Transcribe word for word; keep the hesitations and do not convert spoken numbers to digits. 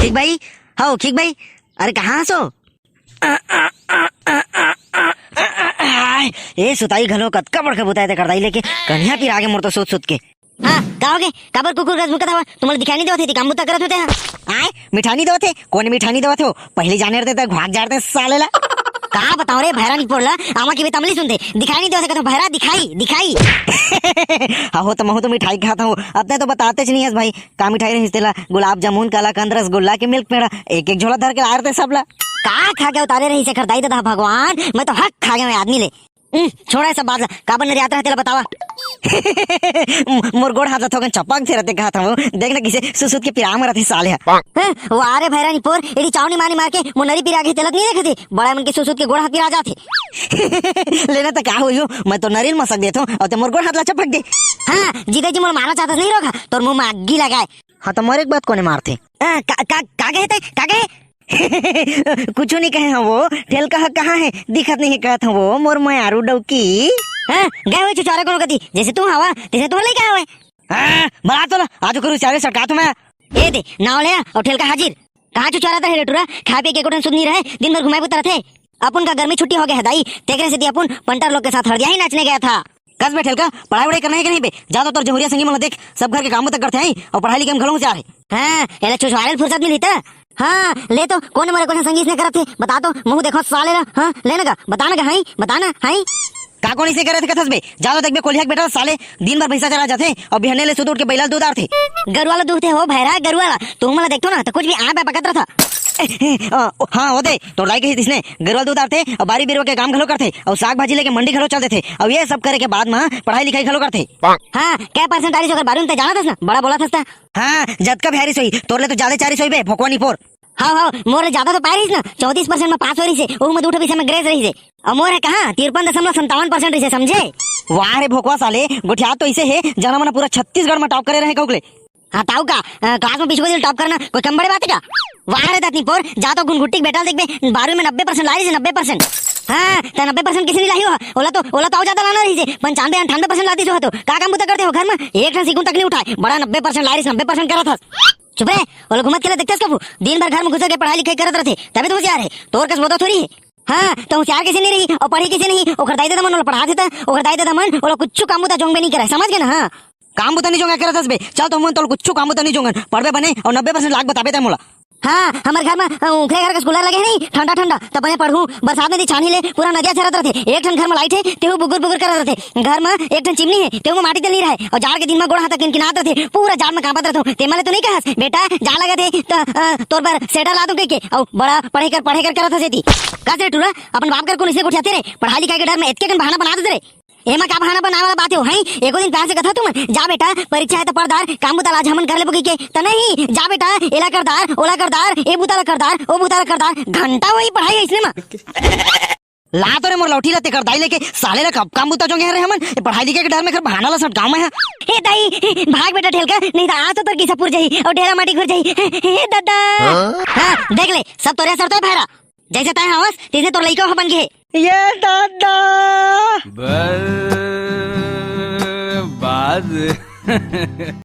खिक भाई, हव खिक भाई, अरे कहाँ हस ओ? ए सुताई घलो कतका बड़का बुता हे ते करदाई लेके, कनिहा पिरा गे मोर तो सुत सुत के। हाँ, का होगे? काबर कुकुर कस भुकत हवा? तुमला दिखाई नहीं देवत हे, काम बुता करत होते हैं। आय, मिठानी देवत हे? कोन मिठानी देवत हो? पहली जाने रहते त घुआक जारते साले ला। का बताओ रे भैरा निपोर ला, आमा की भी तमली सुनते। दिखाई नहीं देवत हे, कहत हो, "भैरा, दिखाई, दिखाई।" हाँ हो, त महू तो मिठाई खात हूँ, अब ते तो बताते च नहीं हस भाई। का मिठाई रहिस तेला? गुलाब जामुन, कलाकंद, रसगुल्ला के मिल्क पेड़ा, एक एक झोला धर के लाए रहते सब ला। का खा के उतारे रहिस एकर दाई ददा भगवान, मैं तो हक खा गए आदमी ले। हम्म, छोड़ा ये सब बात ला, काबर नरियात रहे तेला बतावा। मोर गोड़ हाथ ला थोकन चपक थे रहते कहत हूँ, देख ना किसे सुसुत के पिराम रहते साले हा। हैं? वाह रे भैरा निपोर, एड़ी चावनी मानी मार के मोर नरी पिरा गे तेला नहीं देखते, बड़ा मन के सुसुत के गोड़ हाथ पिरा जाते। लेना तो का होई हो, मैं तो नरी ल मसक देत हूँ, और ते मोर गोड़ हाथ ला चपक दे। हाँ, जीते जी मोर मारना चाहता नहीं रोका, तोर मुंह में आगी लगाए। हाँ, त मरे के बाद कोने मारथे? हाँ, का, का, का कहे ते? का कहे? कुछु नहीं कहे हूँ वो, ठेलका ह कहाँ हे? दिखत नहीं हे कहत हूँ वो, मोर मयारू डौकी। हाँ, गए हुए छुछारे कोनो कती, जैसे तू हवा, तैसे तू लइका हवे। हाँ, बला तो ला, आज ओकर उचारे सटका तू मैं। ए दे, नाव ले आ, और ठेलका हाजिर। कहाँ छुछारा था रे टुरा? खा पी के कोठन सुध नहीं रहे, दिन भर घुमाए बुता रहते। अपन का गर्मी छुट्टी हो गया है दाई, तेकरे सेती अपन पंटर लोग के साथ हरदिया ही नाचने गया था। कस बे ठेलका, पढ़ाई वढ़ाई करना है कि नहीं बे? जा तो तोर जहुरिया संगी मन ला देख, सब घर के काम तक करथे हैं और पढ़ाई लिखाई में घलो होशियार है। हाँ, एला छुछवारे ल फुर्सत मिली त। हाँ, ले तो, कोन मरे कोन संगी इसने करत हे? बता तो, मुंह देखो साले ला। हाँ, ले ना गा, बता ना गा, हाई, बता ना, हाई। का कोन इसने करे थे कथस बे? जा तो देख बे, कोलिया के बेटा साले, दिन भर भैंसा चरा जाथे और बिहने ले सुत उठ के बैला ल दूध आरथे। गरुआ ला दूध थे हो भैरा, गरुआ ला। तू मला देखतो ना, तो कुछ भी आ बे पकत रहा था। अ, हाँ, होते, तोर दाई कही इसने, गरुआ ल दूध आरथे और बारी बिरवा के काम घलो करथे और साग भाजी लेके मंडी घलो चल देथे और ये सब करे के बाद में पढ़ाई लिखाई घलो करथे। हाँ, कै percent आरिस ओकर बारे में ते जानत हस ना, बड़ा बोलत हस त। हाँ, जतका भी आरिस होई, तोर ले तो ज्यादा आरिस होई बे, भोकवा निपोर। हाँ, हाँ, मोर ले ज्यादा तो पाए रहिस ना, चौंतीस percent में पास हो रहिस हे, ओहू में दू ठो विषय में grace रहिस हे। और मोर हे कहाँ, तिरपन दशमलव संतावन percent रहिस हे, समझे? वाह रे भोकवा साले, गोठियात तो इसे हे, जना मन पूरा छत्तीसगढ़ में top करे रहे कहुक ले। हाँ, ताऊ का, अ, class में पीछू के दिन top करना कोई कम बड़े बात है का? वाह रे दतनी पोर, जा तो गुनगुट्टी के बेटा ल देखबे, बारहवीं में नब्बे percent लाए रहिस, नब्बे percent। हाँ, त नब्बे percent किसे नहीं लाई हो? ओला तो, ओला तो अउ ज्यादा लाना रहिस हे, पंचानबे, अंठानबे percent लाती जो है तो। का काम बुता करते हो घर में? एक ठन सिकुन तक नहीं उठाए, बड़ा नब्बे percent लाए रहिस, नब्बे percent करत हस। चुप रे, ओला घुमत खेलत देखते कभू? दिन भर घर में घुस के पढ़ाई लिखाई करत रहते, तभी तो होशियार है। तोर कस वो तो थोड़ी है। हाँ, तो होशियार कैसे नहीं रही और पढ़ी कैसे नहीं? ओकर दाई ददा मन ओला पढ़ा देता, ओकर दाई ददा मन ओला कुछ काम बुता जोंग भी नहीं करे, समझ गए ना? हाँ, काम बुता नहीं जोंगा करत हस बे। चल तो मन तोल कुछ काम बुता नहीं जोंगन, पढ़बे बने और नब्बे percent लाख बताबे तै मोला। हाँ, हमर घर में, अ, उखरे घर के कूलर लगे नहीं, ठंडा ठंडा, तब मैं पढ़ूं, बरसात में दी छानी ले, पूरा नदिया झरत रहते। एक ठन घर में लाइट है, तेहू बुगुर बुगुर करत रहते। घर में एक ठन चिमनी है, तेहू में माटी तेल नहीं रहे, और जाड़ के दिन में गोड़ हाथ किनकिनात रहते, पूरा जाड़ में कांपत रहते। ते मले तो नहीं कहस, बेटा, जाड़ लगत है, तो, अ, तोर बर sweater ला दूं कह के, और बड़ा पढ़े कर, पढ़े कर करत हस एती। का से टूरा, अपन बाप कर को नहीं से गोठियाते रे, पढ़ाई लिखाई के डर में एतके कन बहाना बना देते रे। एमा का बहाना बनावे वाला बात हो, हैं? एको दिन प्यार से कथा तुमन, "जा बेटा, परीक्षा है तो पढ़दार, काम बुता ला आज हमन कर लेबो," कहिके। त नहीं, "जा बेटा, एला करदार, ओला करदार, ए बुता ला करदार, ओ बुता ला करदार," घंटा वही पढ़ाई है इसने मा। ला तो रे मोर लौठी ला तेकर दाई लेके, साले ला कब काम बुता जोंगे रे हमन, ए पढ़ाई लिखे के डर में कर बहाना ला सटकाव मैं हा। हे दाई, भाग बेटा ठेलका, नहीं तो आज तो तोर किसा पुर जाही, और ढेला माटी घुर जाही। हे दादा। हाँ? हाँ, देख ले, सब तोरे असर तो है भैरा। जैसे तय हवस, तैसे तोर लइका ह बन गे हे। ये दादा। बर्बाद।